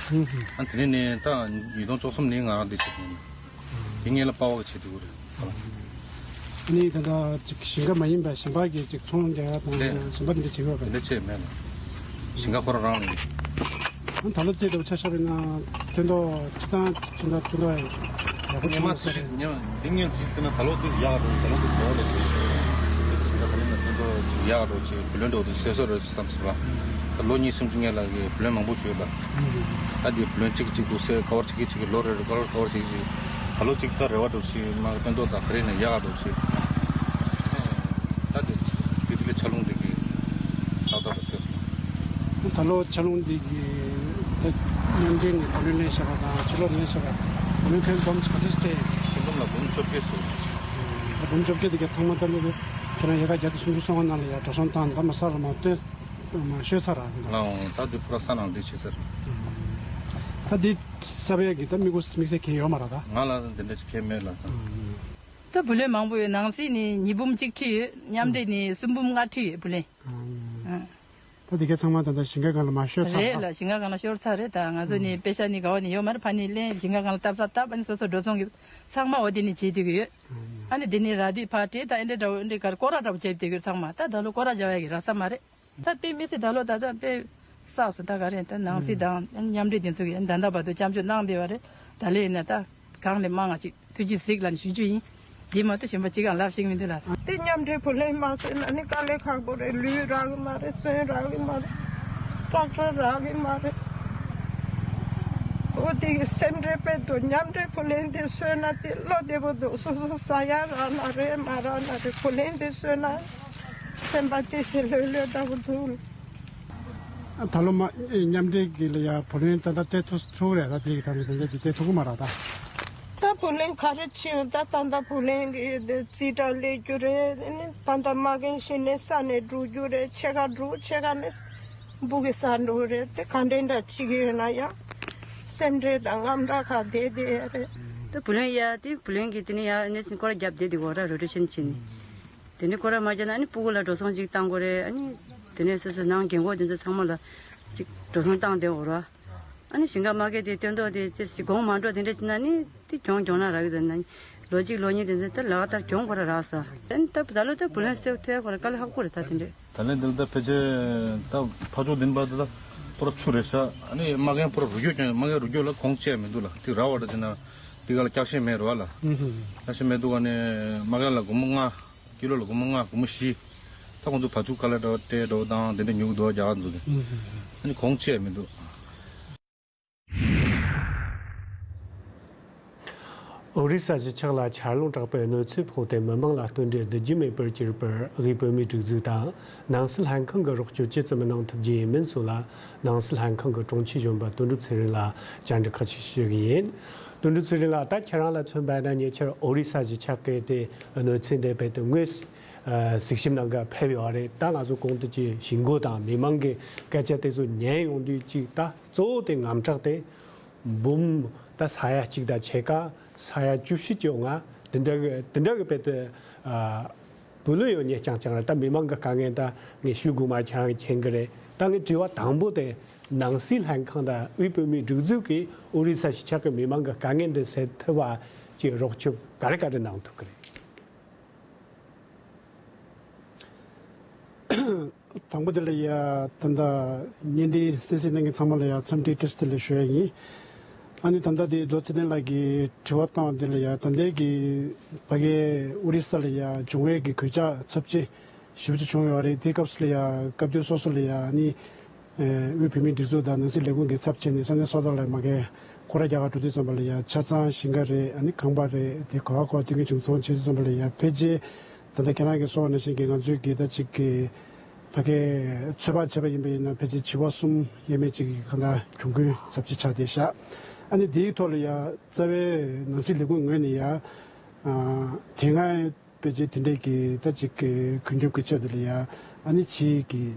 ཨ་དེ་ནས་ནས་ད་ཉིས་སྟོང་བཅུ་གསུམ་ནས་ང་རང་འདི་བྱེད་ཀྱི་ཡིན། དེ་སྔོན་ལ་པ་ཕ་གི་བྱེད་དུས་རེད། ནི་ད་ལྟ་ཅིག་ཞིང་ཁ་མ་ཡིན་པའི་ཞིང་པ་གི་ཅིག་ཚོང་རྒྱག་ཡ་དང་ཞིང་པ་དེ་འདྲ་བྱེད་ཡོད་པས། དེ་འདྲ་བྱས་མེད་ལ། ཞིང་ཁ་ཁོ་རང་རང་ཡིན། ད་ལོ་རྩིས་འདྲ་པོ་ཆ་བཞག་པ་ཡིན་ན་སྟོན་ཐོག་སྤྱི་བཏང་སྤྱི་ཟླ་སྟོན་ཐོག་ཡག་པོ་བྱུང་མ་སོང་རེད། ཉམས་འདི་ངན་རྩིས་ཟིན་ན་ད་ལོ་འདི་ཡག་འགྲོ། ད་ལོ་འདི་གོ་ལ་ཞིང་ཁ་ཁོ་རང་ལ་སྟོན་ཐོག་ཅིག་ཡག་འགྲོ་ཅིག་བུ་ལོན་འགྲོ་དུ་བཟོས་བཟོ་རེད་བསམ་ཟེར་བ། ད་ལོ་གཉིས་གསུམ་ཅིག་སྔོན་ལ་གི་བུ་ལོན་མང་པོ་བྱོས་པ། ད་དེ་བུ་ལོན་གཅིག་གཅིག་ཏུ་སེ་ག་བར་གཅིག་གཅིག་ལོ་རེ་རེ་ག་བར་ག་བར་གཅིག་གཅིག་ད་ལོ་གཅིག་ད་རེ་བ་འགྲོ་ཞིག་མ་གི་སྟོན་ཐོག་ད་ག་རེ་ནས་ཡག་འགྲོ་ཞིག་ད་དེ་དེ་དེ་ལས་ཆར་རླུང་དེ་གི་ཏག་ཏག་ཏུ་སེ་སོང་། ད་ལོ་ཆར་རླུང་དེ་གི་ད་མཉམ་འབྲེལ་ནས་བུ་ལོན་ལེན་བཞག་པ་དང་ཕྱི་ལོགས་ལེན་བཞག་པ་བུ་ལོན་ཁྱོན་བསྡོམས་ག་ཚོད་སྤྲད། ཁྱོན་བསྡོམས་ལ་འབུམ་བཅོ་བརྒྱད་སོང་། ད་འབུམ་བཅོ་བརྒྱད་དེ་གི་ཚང་མ་ད་ལོ་ཁྱེད་རང་ཡལ་ག་བརྒྱ་དང་སུམ་ཅུ་སོ་ལྔ་ནང་ལ་ཡར་འགྲོ་སོང་བཏང་ད་མ་ས་རུ་མ་སྟོན། མ་ཤོད་ཚར་ར། ལའོ་ད་འདི་ཕུ་ར་ས་ནང་འདི་བྱེད་ཚར། ད་འདི་ས་བའི་གི་ད་མི་གུ་དམིགས་བསལ་གལ་ཡོད་མ་ར་ད། ང་ལ་འདི་འདྲ་གལ་མེད་ལ་ད། ད་བུ་ལོན་མང་པོ་ཡོད། ནང་སྲིད་ནི་ཉིས་འབུམ་གཅིག་ཁྲི་ཡོད། མཉམ་འབྲེལ་ནི་གསུམ་འབུམ་ལྔ་ཁྲི་ཡོད་བུ་ལོན། ད་འདི་ག་ཚང་མ་ད་ད་ཞིང་ཁ་སྒང་ལ་མ་ཤོར་ཚར་རེད་ར། ལ་ཞིང་ཁ་སྒང་ལ་ཤོར་ཚར་རེད། ད་ང་ཚོ་ནི་པེ་ཤ་ནི་ག་བ་ནི་ཡོད་མ་རེད། ཕ་ནི་ལེན་ཞིང་ཁ་སྒང་ལ་བཏབ་ས་བཏབ། ཨ་ནི་སོ་སོ་འགྲོ་སོང་གི་ཚང་མ་འོ་དེ་ནི་བྱེད་དུས་ཡོད། ཨ་ནི་དེ་ནི་ར་དུས་ཕར་སྤྲད་ད་ཨེ་འདྲ་འདྲ་བོ་ཨེ་འདྲ་གར་སྐོར་ར་འདྲ་བོ་བྱེད་དུས་ཡོད། ཚང་མ་ད་ད་ལོ་སྐོར་ར་རྒྱག་ཡ་གི་ར་ས་མ་རེད། ད་དཔེ་མི་སྲིད་ད་ལོ་ད་ད་དཔེ་བསགས་སོང་། ད་ག་རེ་ད་ནང་སྲིད་དང་མཉམ་འབྲེལ་དེ་ཚོ་གིས་ད་ལྟ་བར་དུ་སྐྱབས་བཅོལ་གནང་བསྡད་པ་རེད། ད་ལོ་ཡིན་ན་ད་གང་ལས་མང་ང་ཅིག་ཐུགས་རྗེ་གཟིགས་ལ་ཞུ་རྒྱུ་ཡིན། དེ་མ་གཏོགས་གཞན་པ་ཅི་གང་ལབ་ཤེས་མི་འདུག་ལ། དེ་མཉམ་འབྲེལ་བུ་ལོན་མ་བཟོས་ན་ནི་དཀའ་ལས་ཁག་པོ་རེད། ལུད་རག་གི་མ་རེད། སོན་རག་གི་མ་རེད། ཊེག་ཊར་རག་གི་མ་རེད། འོ་དེ་གི་སེམས་ཁྲལ་དཔེ་འདུག་མཉམ་འབྲེལ་བུ་ལོན་དེ་བཟོས་ན་དེ་བློ་བདེ་པོ་འདུག་སོ་སོ་ཟ་ཡ་རག་ན་རེད་མ་རག་ན་རེད། བུ་ལོན་དེ་བཟོས་ན། སེམས་པ་ཏི་སེ་ལྷོད་ལྷོད་འདྲ་པོ་འདུག་ད་ལོ་མ་མཉམ་འབྲེལ་གི་ལ་ཡ་བུ་ལོན་ད་ལྟ་སྤྲད་ཐུབ་ཐུབ་རེད། ད་དེ་གི་ད་ནི་དེ་འདྲ་དེ་སྤྲད་ཐུབ་ཀྱི་མ་རེད་ད། ད་བུ་ལོན་ག་རེ་བྱེད་ད་ད་ད་བུ་ལོན་གི་རྩིས་ཁྲ་ལས་རྒྱུ་རེད། ནི་ད་ད་མ་རྒན་ཤི་ནས་ས་ནས་འགྲོ་རྒྱུ་རེད། ཕྱེད་ཀ་འགྲོ་ཕྱེད་ཀ་ནི་སྦུག་གི་ས་འགྲོ་རེད། དེ་ག་འདྲ་འདྲ་བྱེད་ཀྱི་ཡོད་ན་ཡང་སེམས་ཁྲལ་དང་དངངས་སྐྲག་ཁ་བསྡད་བསྡད་ཡ་རེད། ད་བུ་ལོན་ཡ་དེ་བུ་ལོན་གི་དེ་ནི་ཡ་ནི་སིན་སྐོར་རྒྱབ་བསྡད་དེ་གོ་ར་རོ་ཊེ་ཤན་བྱེད་ནི། དེ་ནས་སྐོར་ར་མ་བརྒྱབ་ན་ཨ་ནི་སྤུ་གུ་ལ་འགྲོ་སོང་ཅིག་བཏང་དགོས་རེད། ཨ་ནི་དེ་ནས་སོ་སོའི་ནང་རྒན་གོག་དེ་ཚོ་ཚང་མ་ལ་ཅིག་འགྲོ་སོང་བཏང་བསྡད་འོ་ར། ཨ་ནི་ཞིང་ཁ་མ་གས་དེ་སྟོན་ཐོག་དེ་ཅི་ཞིག་གོང་མ་འགྲོ་དེ་འདྲ་བྱས་ན་ནི་དེ་གྱོང་གྱོང་ན་རག་གི་འདུག་ན་ལོ་གཅིག་ལོ་གཉིས་དེ་ཚོ་ད་ལག་བསྟར་གྱོང་ཁོ་ར་རག་ས། ཨ་ནི་ད་ད་ལོ་ད་བུ་ལོན་སེལ་ཐུབ་ཡ་ཁོ་ར་དཀའ་ལས་ཁག་པོ་རེད་ད་དེ་འདྲ། ད་ལན་འདི་ལ་ད་ཕལ་ཆེར་ད་ཕ་ཕྱོགས་འདི་པ་ད་ད་པོ་ར་ཆུ་རེད་ཤག་ཨ་ནི་མ་རྒན་པོ་ར་རུ་རྒྱུ་ཀྱང་མ་རྒན་རུ་རྒྱུ་ལ་གོང་བཅད་མི་འདུག་ལ། དེ་ར་བ་ད་ཅི་ན་དེ་ག་ལ་སྐྱག་ཤིང་མེད་ར་བ་ལ། སྐྱག་ཤིང་མེད་འདུག་ཨ་ནི་མ་རྒན་ལ་སྒོར་མོ་ལྔ། ཀི་ལོ་ལ་སྒོར་མོ་ལྔ་སྒོར་མོ་བཞི། ད་ཁོང་ཚོ་བ་ཕྱུགས་དཀའ་ལས་འདྲ་བ་སྤྲད་འདྲ་བ་དང་དེ་འདྲ་ཉོ་གི་འདུག་རྒྱ་གར་ཚོ་གི། ཨ་ནི་གོང་ཆེ་མི་འདུག་ཨོ་རི་ས་གཞིས་ཆགས་ལ་ཆར་རླུང་དྲག་པོའི་གནོད་འཚེ་ཕོག་སྟེ་མི་མང་ལ་སྟོན་འབྲས་བསྡུ་རྒྱུ་མེད་པར་གྱུར་པར་དབུས་བོད་མིའི་སྒྲིག་འཛུགས་དང་ནང་སྲིད་ལྷན་ཁང་གི་རོགས་སྐྱོར་ཇི་ཙམ་གནང་ཐུབ་རྒྱུ་ཡིན་མིན་སོགས་ལ་ནང་སྲིད་ལྷན་ཁང་གི་དྲུང་ཆེ་གཞོན་པ་དོན་གྲུབ་ཚེ་རིང་ལ་བཅར་འདྲི་ཁ་ཤས་ཞུ་གི་ཡིན། དོན་གྲུབ་ཚེ་རིང་ལགས། ད་ཁྱེད་རང་ལ་མཚོན་པ་ཡིན་ན་ཉེ་ཆར་ཨོ་རི་ས་གཞིས་ཆགས་ཀྱི་དེ་གནོད་འཚེ་འདི་རྦད་དེ་དངོས་ ཨ་གཟིགས་ཞིབ་གནང་ག་ཕེབས་ཡོད་རེད། ད་ང་ཚོ་གོང་དུ་ཅིག་ཞུ་འགོ་དང་མི་མང་གི་སྐད་ཆ་དེ་ཚོ་ཉན་ཡོང་དུས་ཅིག་ད་གཙོ་བོ་དེ་དངངས་སྐྲག་དེ་འབུམ་ད་ས་ཡ་གཅིག་དང་ཕྱེད་ཀ་ས་ཡ་བཅུ་བཞི་ཅིག་ཡོང་ང་དེ་འདྲ་གི་དེ་འདྲ་གི་དཔེ་དེ་ཨ་བུ་ལོན་ཡོད་ཉེ་རྐྱང་རྐྱང་རེད། ད་མི་མང་གི་དཀའ་ངལ་ད་ངས་ཞུ་དགོས་མ་ཁྱེད་རང་གིས་མཁྱེན་གི་རེད། ད་ངའི་དྲི་བ་དང་པོ་དེ་ནང་སྲིད་ལྷན་ཁང་དང་དབུས་བོད་མིའི་སྒྲིག་འཛུགས་ཀྱིས་ཨོ་རི་ས་གཞིས་ཆགས་ཀྱི་མི་མང་གི་དཀའ་ངལ་འདི་སེལ་ཐུབ་པ་ཅིག་རོགས་སྐྱོབ་ག་རེ་ག་རེ་གནང་ཐུབ་གི་རེད། དང་པོ་དེ་ལ་ཡ་ད་ལྟ་བརྙན་འཕྲིན་གསན་གཟིགས་གནང་མཁན་ཚང་མ་ལ་ཡ་འཚམས་འདྲི་བཀྲ་ཤིས་བདེ་ལེགས་ཞུ་ཡ་ཡིན། ཨ་ནི་ད་ལྟ་དེ་རྡོ་རྗེ་བརྟན་ལགས་ཀྱིས་དྲི་བ་བཏང་བ་དེ་ལ་ཡ་ད་ལྟའི་གི་ཕ་གའི་ཨོ་རི་ས་ལ་ཡ་འབྱུང་བའི་གི་གོད་ཆག་ཚབས་ཆེ་ཞེ་པོ་ཅིག་བྱུང་ཡོད་རེད། དེའི་སྐབས་སུ་ལ་ཡ་སྐབས་དུས་སོ་སོ་ལ་ཡ་ཨ་ནི་དབུས་བོད་མིའི་སྒྲིག་འཛུགས་དང་ནང་སྲིད་ལས་ཁུངས་ཀྱི་ཚབ་བྱས་ནས་ས་གནས་སོ་ཐར་ལ་མ་གའི་ཁོ་ར་རྒྱ་གར་འགྲོ་དུས་ཙམ་པ་ལ་ཡ་ཆ་ཚང་ཞིང་ཁ་རེད། ཨ་ནི་ཁང་པ་རེད། དེ་ག་བ་ག་བ་དེ་གི་བྱུང་ཚོང་བྱེད་དུས་ཙམ་པ་ལ་ཡ་ཕལ་ཆེར་ད་ལྟ་ཁྱེད་རང་གིས་གསུངས་པ་ནང་བཞིན་གྱི་ང་ཚོའི་གི་ད་ཅིག་གི་ཕ་གའི་ཚོད་དཔག་བྱས་པ་ཡིན་པ་ཡིན་ན་ཕལ་ཆེར་བྱི་བ་གསུམ་ཡས་མས་ཅིག་གི་གང་ལྟར་གྱོང་གུན་ཚབས་ཆེ་ཆགས་བསྡད་ཤག་ཨ་ནི་དེའི་ཐོག་ལ་ཡ་རྩ་བའི་ནང་སྲིད་ལས་ཁུངས་ངོས་ནས་ཡ་དེ་སྔ་ཕལ་ཆེར་དེ་འདྲས་ཀྱི་ད་ཅིག་གི་གུན་སྐྱོབ་ཀྱི་ཆེད་དུ་ལ་ཡ་ཨ་ནི་ཕྱིའི་གི་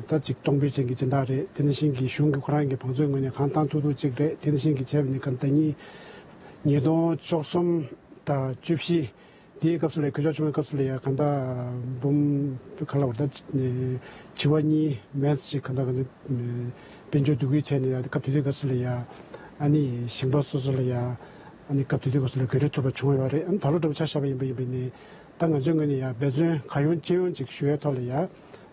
ད་ཅིག་གཏོང་ཕོད་ཅན་གྱི་སྦྱིན་བདག་རེད། དེ་ནང་བཞིན་གྱི་གཞུང་གི་ཁོ་རང་གི་བང་མཛོད་ངོས་ནས་གང་བཏང་ཐུབ་ཐུབ་ཅིག་རེད། དེ་ནང་བཞིན་གྱི་བྱས་པ་ནི་ག་ད་ཉིས་ཉིས་སྟོང་བཅུ་གསུམ་དང་བཅུ་བཞི་དེའི་སྐབས་སུ་ལ་གོད་ཆག་བྱུང་བའི་སྐབས་སུ་ལ་ཡ་གང་ལྟར་འབུམ་ག་ལ་བར་ད་བྱི་བ་གཉིས་མེད་ཅིག་གང་ལྟར་གང་ལྟར་དཔལ་འབྱོར་སྡུག་སྐུལ་བྱས་ནས་ཡ་སྐབས་དེ་དུས་སྐབས་སུ་ལ་ཡ་ཨ་ནི་ཞིང་པ་སོ་སོ་ལ་ཡ་ཨ་ནི་སྐབས་དེ་དུས་སྐབས་སུ་ལ་གོད་ཆག་ཐུབ་པ་བྱུང་ཡོད་རེད། ཨ་ནི་ད་ལོ་འདྲ་པོ་ཆ་བཞག་པ་ཡིན་པ་ཡིན་པ་ནི་ད་ང་ཚོའི་ངོས་ནས་ཡ་འབད་བརྩོན་གང་ཡོང་ཅི་ཡོང་ཅིག་ཞུ་ཡའི་ཐོག་ལ་ཡ་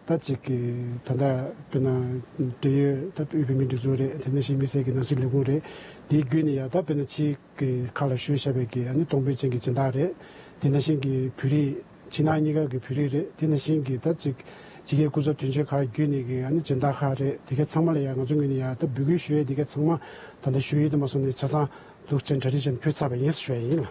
ད་ཅིག་གི་ད་ལྟ་དཔེར་ན་འབྲེལ་ཡོད་ད་དབུས་བོད་མིའི་སྒྲིག་འཛུགས་རེད། དེ་ནང་བཞིན་དམིགས་བསལ་གྱི་ནང་སྲིད་ལས་ཁུངས་རེད། དེའི་བརྒྱུད་ནས་ཡ་ད་དཔེར་ན་ཕྱིའི་གི་ཁ་ལ་ཞུས་བཞག་པའི་གི་ཨ་ནི་གཏོང་ཕོད་ཅན་གྱི་སྦྱིན་བདག་རེད། དེ་ནང་བཞིན་གྱི་བོད་རིགས་ཕྱི་ནང་གཉིས་ཀ་གི་བོད་རིགས་རེད། དེ་ནང་བཞིན་གྱི་ད་ཅིག་ཕྱི་རྒྱལ་སྐུ་ཚབ་དོན་གཅོད་ཁག་བརྒྱུད་ནས་གི་ཨ་ནི་སྦྱིན་བདག་ཁག་རེད། དེ་གའི་ཚང་མ་ལ་ཡང་ང་ཚོ་ངོས་ནས་ཡང་ད་འབོད་སྐུལ་ཞུ་ཡས་དེ་གའི་ཚང་མ་ད་ལྟ་ཞུ་ཡས་དེ་མ་སོང་ནས་ཆ་ཚང་འདུག་ཅན་གྲ་སྒྲིག་བྱས་ནས་ཕུལ་ཚར་བ་ཡིན་ཞུ་ཡས་ཡིན།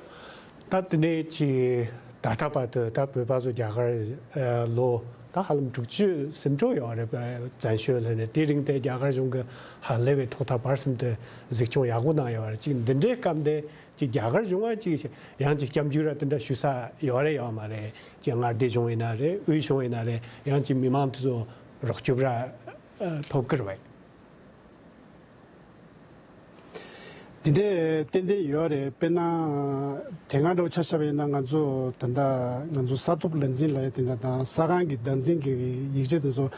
ད་དེ་ནས་ཅིག་ད་ལྟ་བར་དུ་ད་བོད་པ་ཚོ་རྒྱ་གར་ལོ་ད་ཧ་ལམ་དྲུག་ཅུ་ཟིན་འགྲོ་ཡོད་རེད། བཙན་བྱོལ་ལ་ནས་དེ་རིང་དེ་རྒྱ་གར་གཞུང་གི་ཧ་ལས་པའི་ཐོག་མཐའ་བར་གསུམ་དུ་གཟིགས་སྐྱོང་ཡག་པོ་གནང་ཡོད་རེད། ཅིག་འདི་འདྲའི་སྐབས་འདི་ཅིག་རྒྱ་གར་གཞུང་བ་ཅིག་ཡང་ཅིག་སྐྱབས་འཇུག་ར་དེ་འདྲ་ཞུ་ས་ཡོད་རེད་ཡོད་མ་རེད། ཅིག་མངའ་སྡེ་གཞུང་ཡིན་ན་རེད། དབུས་གཞུང་ཡིན་ན་རེད། ཡང་ཅིག་མི་མང་དེ་ཚོ་རོགས་སྐྱོབ་ར་ཐོབ་ཀྱི་རེད་བས། དེ་འདྲའི་ཏན་ཏན་ཡོད་རེད། དཔེར་ན་དེ་སྔ་འདྲ་བོ་ཆ་བཞག་པ་ཡིན་ན་ང་ཚོ་ད་ལྟ་ང་ཚོ་ས་ཐོབ་ལག་འཛིན་ལ་ཡ་དེ་འདྲ་དང་ས་ཁང་གི་བདག་འཛིན་གྱི་ཡིག་ཆ་དེ་ཚོ་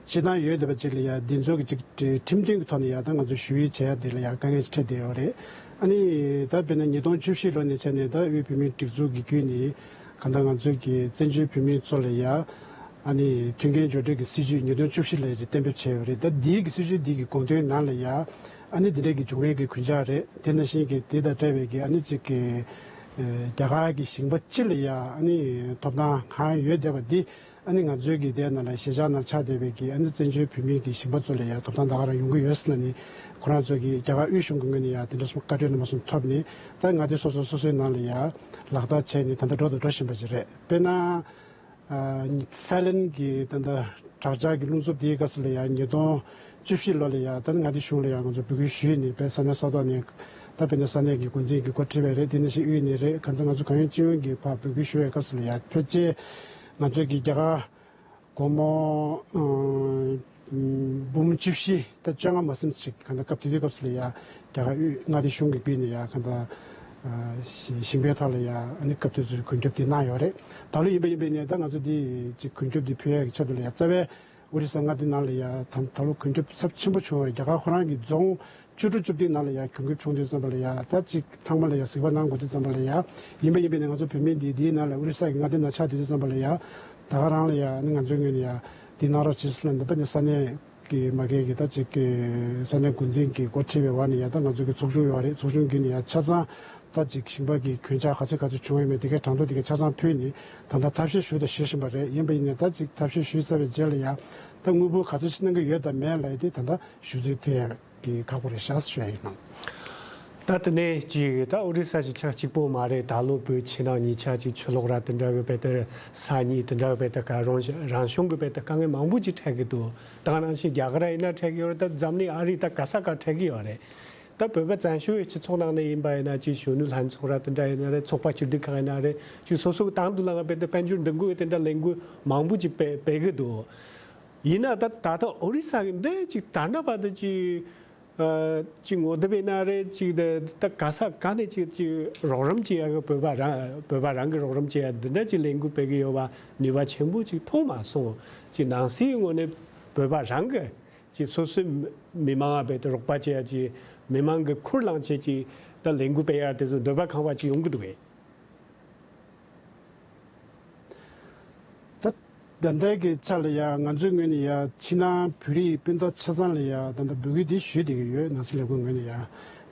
སྤྱི་བཏང་ཡོད་བསྡད་པ་ཅིག་ལ་ཡ་འདི་ཚོ་གི་ཅིག་ཁྲིམས་མཐུན་གྱི་ཐོག་ནས་ཡ་ད་ང་ཚོ་ཞུ་ཡིག་བྱས་ཡ་དེ་ལ་ཡ་དཀའ་ངལ་ཅིག་འཕྲད་བསྡད་ཡོད་རེད། ཨ་ནི་ད་དཔེར་ན་ཉིས་སྟོང་བཅུ་བཞི་ལོ་ནས་བྱས་ནས་ད་དབུས་བོད་མིའི་སྒྲིག་འཛུགས་ཀྱི་བརྒྱུད་ནས་གང་ལྟར་ང་ཚོའི་གི་བཙན་བྱོལ་བོད་མི་ཚོ་ལ་ཡ་ཨ་ནི་མཐུན་རྐྱེན་སྦྱོར་སྒྲིག་གི་སྲིད་ཇུས་ཉིས་སྟོང་བཅུ་བཞི་ལ་ཡ་ཅིག་གཏན་འབེབས་བྱས་ཡོད་རེད། ད་འདིའི་གི་སྲིད་ཇུས་འདི་གི་དགོངས་དོན་ནང་ལ་ཡ་ཨ་ནི་འདི་འདྲའི་གི་འབྱུང་བའི་གི་གུན་ཇག་རེད། དེ་ནང་བཞིན་གི་དེ་དང་འབྲེལ་བའི་གི་ཨ་ནི་ཅིག་གི་རྒྱ་གར་གི་ཞིང་པ་སྤྱི་ལ་ཡ་ཨ་ནི་ཐོབ་ཐང་གང་ཡོད་བསྡད་པ་འདི། ཨ་ནི་ང་ཚོའི་གི་དེ་ནང་ལ་གཞིས་ཆགས་ནང་ཆགས་བསྡད་པའི་གི་ཨ་ནི་བཙན་བྱོལ་བོད་མིའི་གི་ཞིང་པ་ཚོ་ལ་ཡང་ཐོབ་ཐང་ད་ག་རང་ཡོང་གི་ཡོད་ཟེར་ན་ནི་ཁོ་རང་ཚོ་གི་རྒྱ་གར་དབུས་གཞུང་གི་ངོས་ནས་ཡང་དེ་འདྲ་སོང་བཀའ་འཁྲོལ་རྣམ་པ་གསུམ་ཐོབ་ནས་ད་མངའ་སྡེ་སོ་སོ་སོ་སོའི་ནང་ལ་ཡང་ལག་བསྟར་བྱས་ནས་ད་ལྟ་འགྲོ་དང་འགྲོ་བཞིན་པ་ཅིག་རེད། དཔེར་ན་ཨ་ཧྥ་ལན་གི་ད་ལྟ་དྲག་ཆར་གི་རླུང་འཚུབ་དེའི་སྐབས་སུ་ལ་ཡང་ཉིས་སྟོང་བཅུ་བཞི་ལོ་ལ་ཡང་ད་ནི་མངའ་སྡེ་གཞུང་ལ་ཡང་ང་ཚོ་འབོད་སྐུལ་ཞུས་ནས་དཔེ་ས་གནས་ས་ཐོག་ནས་ད་དཔེར་ན་ས་གནས་ཀྱི་འགོ་འཛིན་གྱི་འགོ་ཁྲིད་པ་རེད། དེ་ནང་བཞིན་དབུས་ནས་རེད། གང་ལྟར་ང་ཚོ་གང་ཡོང་ཅི་ཡོང་གི་ཕར་འབོད་སྐུལ་ཞུ་བའི་སྐབས་སུ་ལ་ཡང་ཕལ་ཆེར་ང་ཚོ་གི་རྒྱ་གར་སྒོར་མོ་ཨ་འབུམ་བཅུ་བཞི་ད་བཅོ་ལྔ་མ་ཟིན་ཞིག་གང་ལྟར་སྐབས་དེ་དུས་སྐབས་སུ་ལ་ཡ་རྒྱ་གར་དབུས་མངའ་སྡེ་གཞུང་གི་བརྒྱུད་ནས་ཡ་གང་ལྟར་ཨ་ཞིང་པའི་ཐོག་ལ་ཡ་ཨ་ནི་སྐབས་དེ་ཚོའི་གུན་སྐྱོབ་དེ་གནང་ཡོད་རེད། ད་ལོ་ཡིན་པ་ཡིན་པའི་ནས་ད་ང་ཚོ་འདི་ཅིག་གུན་སྐྱོབ་འདི་ཕུལ་ཡ་གི་ཆེད་དུ་ལ་ཡ་རྩ་བའི་ཨོ་རི་ས་མངའ་སྡེ་ནང་ལ་ཡ་ད་ད་ལོ་གུན་སྐྱོབ་ཚབས་ཆེན་པོ་བྱུང་བ་རེད། རྒྱ་གར་ཁོ་རང་གི་རྫོང་བཅུ་དྲུག་བཅུ་བདུན་ནང་ལ་ཡ་གུན་སྐྱོབ་བྱུང་དུས་ཙམ་པ་ལ་ཡ་ད་ཅིག་ཚང་མ་ལ་ཡ་གཟིགས་པ་གནང་དགོས་དུས་ཙམ་པ་ལ་ཡ་ཡིན་པ་ཡིན་པའི་ནས་ང་ཚོ་བོད་མི་འདི་འདིའི་ནང་ལ་ཨོ་རི་ས་གི་མངའ་སྡེ་ནང་ཆགས་དུས་ཙམ་པ་ལ་ཡ་ད་ག་རང་ལ་ཡ་ནི་ང་ཚོའི་ངོས་ནས་ཡ་འདི་གནང་རོགས་བྱེད་ཟེར་ལ་འདི་པ་ནི་ས་གནས་ཀྱི་མ་གི་གི་ད་ཅིག་གི་ས་གནས་འགོ་འཛིན་གྱི་འགོ་ཁྲིད་པའི་བར་ནས་ཡ་ད་ང་ཚོ་གི་ཚོགས་ཆུང་ཡོད་རེད། ཚོགས་ཆུང་གི་ནས་ཡ་ཆ་ཚང་ད་ཅིག་ཞིང་པ་གི་གུན་ཆག་ག་ཚོད་ག་ཚོད་བྱུང་ཡོད་མེད་དེ་གའི་གྲངས་ཐོ་དེ་གའི་ཆ་ཚང་ཕུལ་ནས་ད་ལྟ་ཐབས་ཤེས་ཞུ་དང་ཞུ་བཞིན་པ་རེད། ཡིན་པ་ཡིན་ནས་ད་ཅིག་ཐབས་ཤེས་ཞུས་ཚར་བའི་རྗེས་ལ་ཡ་ད་དངུལ་འབོར་ག་ཚོད་ཅིག་གནང་གི་ཡོད་དམ་མེད་ལ་ཡ་དེ་ད་ལྟ་ཞུ་ཚིག་ཐོན་ཡ་གི་ཁག་པོ་རེད་ཤག་ཞུ་ཡ་ཡིན་ནམ། ད་དེ་ནས་ཅིག་ད་ཨོ་རི་ས་གཞིས་ཆགས་གཅིག་པོ་མ་རེད། ད་ལོ་བོད་ཕྱི་ནང་གཉིས་ཆ་ཅིག་ཆུ་ལོག་ར་དེ་འདྲ་གི་བས་དེ་ས་གཉིས་དེ་འདྲ་གི་བས་དེ་ག་རང་རང་བྱུང་གི་བས་དེ་དཀའ་ངལ་མང་པོ་ཅིག་འཕྲད་གི་འདུག་ད་ག་ནང་བཞིན་རྒྱ་གར་ཡིན་ན་འཕྲད་གི་ཡོད་རེད། ད་འཛམ་གླིང་ཨ་རི་ད་ག་ས་ག་འཕྲད་གི་ཡོད་རེད། ད་བོད་པ་བཙན་བྱོལ་སྤྱི་ཚོགས་ནང་ནས་ཡིན་པ་ཡིན་ན་ཅིག་གཞོན་ནུ་ལྷན་ཚོགས་ར་དེ་འདྲ་ཡིན་ན་རེད། ཚོགས་པ་ཆེ་སྡུད་ཁག་ཡིན་ན་རེད། ཅིག་སོ་སོའི་དང་དུ་ལངས་པའི་དཔལ་འབྱོར་འདུ་འགོད་དེ་འདྲ་ལས་འགུལ་མང་པོ་ཅིག་སྤེལ་སྤེལ་གི་འདུག་ཡིན་ན་ད་ད་ལྟ་ཨོ་རི་ས་གི་འདི་ཅིག་ད་ལྟ་བར་དུ་ཅིག་ཨ་ཅིག་ངོ་དེབ་ཡིན་ན་རེད། ཅིག་ད་ད་ག་ས་ག་ནས་ཅིག་ཅིག་རོགས་རམ་བྱེད་ཡ་གི་བོད་པ་རང་བོད་པ་རང་གི་རོགས་རམ་བྱེད་ཡ་འདི་འདྲ་ཅིག་ལས་འགུལ་སྤེལ་གི་ཡོད་པ་ནུས་པ་ཆེན་པོ་ཅིག་མཐོང་མ་སོང་། ཅིག་ནང་སྲིད་ངོས་ནས་བོད་པ་རང་གི་ཅིག་སོ་སོའི་མི་མང་ང་བས་ཏེ་རོགས་པ་བྱེད་ཡ་ཅིག་མི་མང་གི་ཁུར་བླངས་བྱེད་ཅིག་ད་ལས་འགུལ་སྤེལ་ཡ་དེ་ཚོ་འདོད་པ་ཁེངས་པ་ཅིག་ཡོང་གི་འདུག་གས། ད་ད་ལྟའི་གི་ཆ་ལ་ཡ་ང་ཚོའི་ངོས་ནས་ཡ་ཕྱི་ནང་བོད་རིགས་སྤུན་ཟླ་ཆ་ཚང་ལ་ཡ་ད་ལྟ་འབོད་སྐུལ་འདི་ཞུས་བསྡད་ཀྱི་ཡོད། ནང་སྲིད་ལས་ཁུངས་ངོས་ནས་ཡ་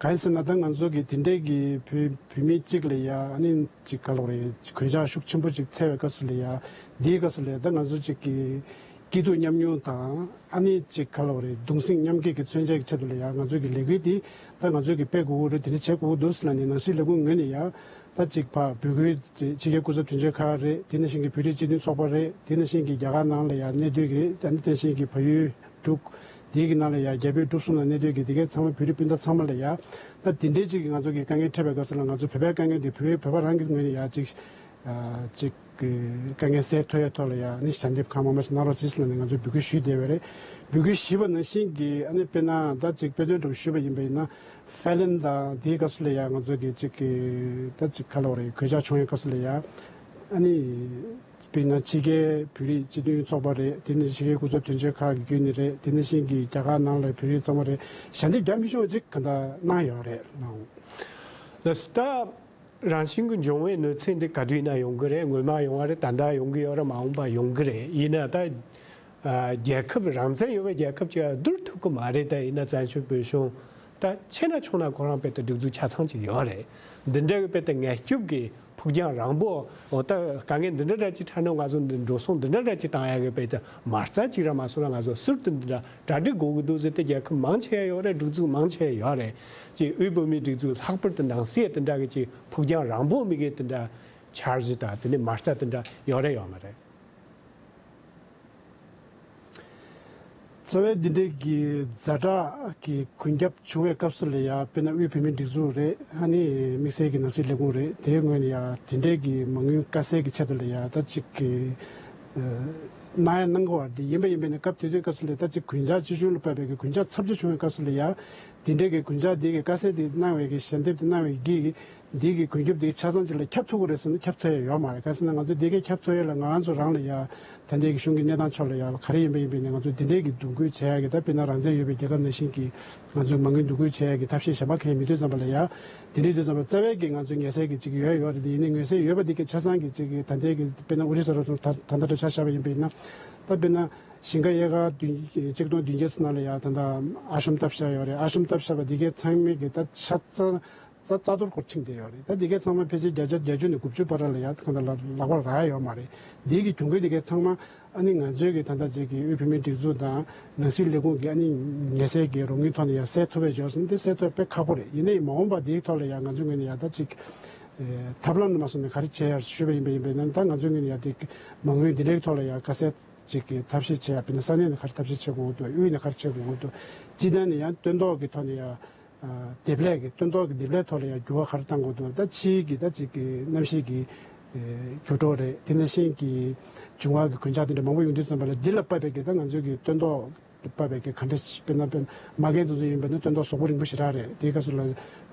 གང་ཡིན་ཟེར་ན་ད་ང་ཚོ་གི་དེ་འདྲའི་གི་བོད་བོད་མི་གཅིག་ལ་ཡ་ཨ་ནི་ཅིག་ག་ལབ་རེད། གོད་ཆག་ཤུགས་ཆེན་པོ་ཅིག་འཚོགས་པའི་སྐབས་སུ་ལ་ཡ་འདིའི་སྐབས་སུ་ལ་ཡ་ད་ང་ཚོ་ཅིག་གི་སྐྱིད་སྡུག་མཉམ་མྱོང་དང་ཨ་ནི་ཅིག་ག་ལབ་རེད། གདུང་སེམས་མཉམ་སྐྱེད་ཀྱི་མཚོན་ཆ་གི་ཆེད་དུ་ལ་ཡ་ང་ཚོ་གི་ལས་འགུལ་འདི་ད་ང་ཚོ་གི་སྤེལ་དགོས་ཀྱི་རེད། དེ་འདྲ་བྱེད་དགོས་ཀྱི་འདུག་ཟེར་ལབ་ནས་ནང་སྲིད་ལས་ཁུངས་ངོས་ནས་ཡ་ད་ཅིག་ཕར་འབོད་སྐུལ་ཕྱི་རྒྱལ་སྐུ་ཚབ་དོན་གཅོད་ཁང་རེད། དེ་ནང་བཞིན་གྱི་བོད་རིགས་སྤྱི་མཐུན་ཚོགས་པ་རེད། དེ་ནང་བཞིན་གྱི་རྒྱ་གར་ནང་ལ་ཡ་གནས་སྡོད་ཀྱི་རེད། དེ་ནང་བཞིན་གྱི་བལ་ཡུལ་འབྲུག་དེའི་གི་ནང་ལ་ཡ་རྒྱ་བལ་འབྲུག་གསུམ་ལ་གནས་སྡོད་ཀྱི་དེ་གའི་ཚང་མ་བོད་རིགས་སྤུན་ཟླ་ཚང་མ་ལ་ཡ་ད་དེ་འདྲའི་ཅིག་གི་ང་ཚོ་གི་དཀའ་ངལ་འཕྲད་པའི་སྐབས་སུ་ལ་ང་ཚོ་བོད་པའི་དཀའ་ངལ་དེ་བོད་བོད་པ་རང་གི་ངོས་ནས་ཡ་ཅིག་ཨ་ཅིག་གི་དཀའ་ངལ་སེལ་ཐུབ་ཡ་ཐོག་ལ་ཡ་ཨ་ནི་ཞལ་འདེབས་གང་མང་མང་ཞིག་གནང་རོགས་གྱིས་ལབ་ནས་ང་ཚོས་འབོད་སྐུལ་ཞུས་བསྡད་པ་རེད། འབོད་སྐུལ་ཞུས་པ་ནང་བཞིན་གྱི་ཨ་ནི་དཔེར་ན་ད་ཅིག་དཔེ་མཚོན་འདྲ་པོ་ཞུས་པ་ཡིན་པ་ཡིན་ན་ཧྥ་ལན་དང་དེའི་སྐབས་སུ་ལ་ཡ་ང་ཚོ་གི་ཅིག་གི་ད་ཅིག་ག་ལབ་རེད། གོད་ཆག་བྱུང་བའི་སྐབས་སུ་ལ་ཡ་ཨ་ནི་དཔེར་ན་ཕྱི་རྒྱལ་བོད་རིགས་སྤྱི་མཐུན་ཚོགས་པ་རེད། དེ་ནས་ཕྱི་རྒྱལ་སྐུ་ཚབ་དོན་གཅོད་ཁག་གི་བརྒྱུད་ནས་རེད། དེ་ནང་བཞིན་གྱི་རྒྱ་གར་ནང་ལ་བོད་རིགས་ཚང་མ་རེད། ཞལ་འདེབས་རྒྱ་མི་ཤོང་ཅིག་ག་འདྲ་གནང་ཡོད་རེད་ལགས། ལགས་སོ། ད་རང་བཞིན་གྱི་འབྱུང་བའི་གནོད་འཚེ་འདི་ག་དུས་ཡིན་ན་ཡོང་གི་རེད། སྔོན་མ་ཡོང་བ་རེད། ད་ལྟ་ཡོང་གི་ཡོད་རེད། མ་འོངས་པ་ཡོང་གི་རེད། ཡིན་ན་ད་ཨ་རྒྱལ་ཁབ་རང་བཙན་ཡོད་པའི་རྒྱལ་ཁབ་ཅིག་བསྡུར་ཐུབ་ཀྱི་མ་རེད། ད་ཡིན་ན་བཙན་བྱོལ་བོད་གཞུང་ད་ཆེ་ན་ཆུང་ན་ཁོ་རང་དཔེ་ད་སྒྲིག་འཛུགས་ཆ་ཚང་ཅིག་ཡོད་རེད། འདི་འདྲ་གི་དཔེ་ད་ངལ་སྐྱུབ་ཀྱི་ཕུགས་རྒྱང་རིང་པོ། འོ་ད་དཀའ་ངལ་འདི་འདྲ་འདྲ་ཅིག་འཕྲད་ན་ང་ཚོ་འདི་འགྲོ་སོང་འདི་འདྲ་འདྲ་ཅིག་བཏང་ཡག་གི་དཔེ་ད་མ་རྩ་ཅིག་ར་མ་སོང་ར་ང་ཚོ་ཟུར་དུ་འདི་འདྲ་གྲ་སྒྲིག་དགོས་ཀྱི་འདུག་ཟེར་ཏེ་རྒྱལ་ཁབ་མང་ཆེ་ཡོད་རེད། སྒྲིག་འཛུགས་མང་ཆེ་ཡོད་རེད། ཅིག་དབུས་བོད་མིའི་སྒྲིག་འཛུགས་ལྷག་པར་དུ་ནང་སྲིད་དེ་འདྲ་གི་ཅིག་ཕུགས་རྒྱང་རིང་པོ་དམིགས་ཡས་དེ་འདྲ་འཆར་གཞི་དང་དེ་ནས་མ་རྩ་དེ་འདྲ་ཡོད་རེད་ཡོད་མ་རེད། རྩ་བའི་འདི་འདྲའི་གི་ཛ་དྲག་གི་གུན་རྒྱབ་བྱུང་བའི་སྐབས་སུ་ལ་ཡ་དཔེར་ན་དབུས་བོད་མིའི་སྒྲིག་འཛུགས་རེད། ཨ་ནི་དམིགས་བསལ་གྱི་ནང་སྲིད་ལས་ཁུངས་རེད། དེའི་ངོས་ནས་ཡ་དེ་འདྲའི་གི་མ་དངུལ་དཀའ་སེལ་གྱི་ཆེད་དུ་ལ་ཡ་ད་ཅིག་གི་གནང་ཡ་གནང་དགོས་པ་འདི་ཡིན་པ་ཡིན་པས་ན་སྐབས་དེ་དུས་སྐབས་སུ་ལ་ད་ཅིག་གུན་ཆག་ཆེ་ཆུང་ལ་དཔག་པའི་གི་གུན་ཆག་ཚབས་ཆེ་བྱུང་བའི་སྐབས་སུ་ལ་ཡ་དེ་འདྲའི་གི་གུན་ཆག་འདི་གི་དཀའ་སེལ་འདི་གནང་བའི་གི་ཞལ་འདེབས་འདི་གནང་བའི་གི་འདི་གི་གུན་རྒྱབ་འདི་གི་ཆ་ཚང་ཅིག་ལ་ཁྱབ་ཐུབ་ཀྱི་རེད་ཟེར་ན་ཁྱབ་ཐུབ་ཡ་ཡོད་མ་རེད། ག་ཟེར་ན་ང་ཚོ་འདི་གའི་ཁྱབ་ཐུབ་ཡ་ལ་ང་རང་ཚོ་རང་ལ་ཡ་ད་ལྟའི་གི་གཞུང་གི་གནས་སྟངས་ཕྱོགས་ལ་ཡ་ག་རེ་ཡིན་པ་ཡིན་པ་ཡིན་ན་ང་ཚོ་འདི་འདྲའི་གི་འདུ་འགོད་བྱེད་ཡ་གི་ད་དཔེར་ན་རང་བཙན་ཡོད་པའི་རྒྱལ་ཁབ་ནང་བཞིན་གི་ང་ཚོ་མ་དངུལ་འདུ་འགོད་བྱེད་ཡ་གི་ཐབས་ཤེས་གཞན་པ་གང་ཡང་མི་འདུག་ཙམ་པ་ལ་ཡ་དེ་འདྲའི་དུས་ཙམ་པ་རྩ་བའི་གི་ང་ཚོ་ངལ་སེལ་གི་ཅིག་ཡོད་ཡོད་རེད། དེ་ཡིན་ནའི་ངལ་སེལ་ཡོད་པ་འདི་གི་ཆ་ཚང་གི་ཅིག་གི་ད་ལྟའི་གི་དཔེར་ན་ཨོ་རི་ས་རུ་ད་ད་ལྟ་འདྲ་ཆ་བཞག་པ་ཡིན་པ་ཡིན་ན་ད་དཔེར་ན་ཞིང་ཁ་ཡལ་ག་བདུན་ཆིག་སྟོང་བདུན་བརྒྱ་ཙམ་ནང་ལ་ཡ་ད་ལྟ་ཨ་ཤམ་བཏབ་བཞག་ཡོད་རེད། ཨ་ཤམ་བཏབ་བཞག་པ་འདི་གའི་ཚང་མའི་གི་ད་ཆ་ཚང་རྩ་རྩ་གཏོར་སྐོར་ཕྱིན་བསྡད་ཡོད་རེད། ད་འདི་གའི་ཚང་མ་ཕལ་ཆེར་བརྒྱ་ཆ་བརྒྱད་ཅུ་ནས་དགུ་བཅུ་བར་ལ་ཡ་གང་ལྟར་ལག་པར་རག་ཡ་ཡོད་མ་རེད། འདི་གི་གྱོང་གུན་འདི་གའི་ཚང་མ་ཨ་ནི་ང་ཚོའི་གི་ད་ལྟ་ཅིག་གི་དབུས་བོད་མིའི་སྒྲིག་འཛུགས་དང་ནང་སྲིད་ལས་ཁུངས་ཀྱི་ཨ་ནི་ངལ་སེལ་གྱི་རོགས་དངུལ་ཐོག་ནས་ཡ་སེལ་ཐུབ་པའི་འབྱོར་ཟིན་དེ་སེལ་ཐུབ་པ་དཔེ་ཁག་པོ་རེད། ཡིན་ནའི་མ་འོངས་པ་འདིའི་ཐོག་ལ་ཡ་ང་ཚོའི་ངོས་ནས་ཡ་ད་ཅིག་ཐབས་ལམ་ནས་མ་སོང་ནས་ག་རེ་བྱས་ཡ་ཞུས་པ་ཡིན་པ་ཡིན་པས་ན་ད་ང་ཚོའི་ངོས་ནས་ཡ་དེ་མ་དངུལ་འདི་འདྲའི་ཐོག་ལ་ཡ་དཀའ་སེལ་ཅིག་གི་ཐབས་ཤེས་བྱེད་ཡ་དཔེར་ན་ས་གནས་ནས་ག་རེ་ཐབས་ཤེས་བྱེད་དགོས་འདུག་དབུས་ནས་ག་རེ་བྱེད་དགོས་འདུག་སྤྱི་བཏང་ནས་ཡང་སྟོན་ཐོག་གི་ཐོག་ནས་ཡ། ཨ་འདེབས་ལས་ཀྱི་སྟོན་ཐོག་གི་འདེབས་ལས་ཐོག་ལ་ཡང་འགྱུར་བ་ག་རེ་གཏང་དགོས་འདུག་ད་ཕྱིའི་གི་ད་ཅིག་གི་གནམ་གཤིས་ཀྱི་ཨེ་འགྱུར་ལྡོག་རེད། དེ་ནང་བཞིན་གྱི་འབྱུང་བ་གི་གོད་ཆག་དེ་འདྲ་མང་པོ་ཡོང་དུས་ཙམ་པ་ལ་འདི་ལ་དཔག་པའི་གི་ད་ང་ཚོའི་གི་སྟོན་ཐོག་དཔག་པའི་གི་ག་འདྲ་དཔེར་ན་དཔེར་ན་མ་རྒན་དེ་ཚོ་ཡིན་པ་ན་སྟོན་ཐོག་གཟུགས་པོ་རིང་པོ་ཞེ་དྲག་རེད། དེའི་སྐབས་སུ་ལ་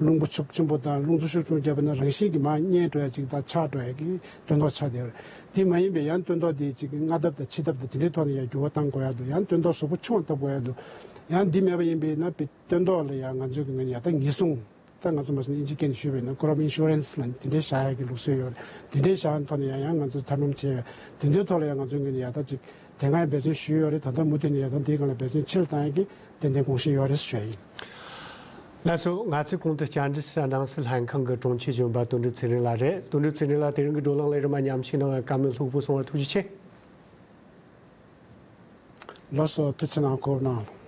རླུང་བུ་ཤུགས་ཆེན་པོ་དང་རླུང་འཚུབ་ཤུགས་ཆེན་པོ་བརྒྱབ་པ་ན་རང་བཞིན་གྱི་མར་མཉེན་འགྲོ་ཡ་ཅིག་དང་ཆག་འགྲོ་ཡ་གི་སྟོན་ཐོག་ཆགས་བསྡད་ཡོད་རེད། དེ་མ་ཡིན་པའི་ཡང་སྟོན་ཐོག་དེ་ཅིག་གི་སྔ་ལྟབ་དང་ཕྱི་ལྟབ་དང་དེ་འདྲའི་ཐོག་ནས་ཡང་འགྱུར་བ་གཏང་དགོས་ཡ་འདུག་ཡང་སྟོན་ཐོག་གཟུགས་པོ་ཆུང་བ་བཏབ་དགོས་ཡ་འདུག་ཡང་འདི་མེད་པ་ཡིན་པས་ན་དཔེ་སྟོན་ཐོག་ལ་ཡང་ང་ཚོའི་གི་ངོས་ནས་ཡང་ད་ཉེན་སྲུང་ད་ང་ཚོ་མ་སོང་ན་ཨིན་ཇི་སྐད་ནས་ཞུས་པས་ན་ཀོ་རོབ་ཨིན་ཤུ་རན་སི་ལ་དེ་འདྲའི་བཞག་ཡ་གི་ལུགས་སྲོལ་ཡོད་རེད། དེ་འདྲའི་བཞག་ཡ་ཐོག་ནས་ཡང་ཡང་ང་ཚོ་ཐབས་ལམ་བྱས་ཡོད། དེ་འདྲའི་ཐོག་ལ་ཡང་ང་ཚོའི་ངོས་ནས་ཡང་ད་ཅིག་དེ་སྔ་ཡང་འབད་བརྩོན་ཞུས་ཡོད་རེད། ད་ལྟ་མུ་མཐུད་ནས་ཡང་ད་འདིའི་སྒང་ལ་འབད་བརྩོན་ཆེ་རུ་བཏང་ཡ་གི་ཏན་ཏན་དགོངས་བཞེས་ཡོད་རེད་ཞུ་ཡ་ཡིན། ལགས་སོ། ང་ཚོས་གོང་དུ་བཅར་འདྲི་ཞུ་ས་ནང་སྲིད་ལྷན་ཁང་གི་དྲུང་ཆེ་གཞོན་པ་དོན་གྲུབ་ཚེ་རིང་ལགས་རེད། དོན་གྲུབ་ཚེ་རིང་ལགས་དེ་རིང་གི་བགྲོ་གླེང་ལས་རིམ་མ་མཉམ་ཞུགས་གནང་བར་བཀའ་མོལ་ལྷུག་པོ་གསུང་བར་ཐུགས་རྗེ་ཆེ། ལགས་སོ། ཐུགས་རྗེ་གནང་། གོ་གནང་།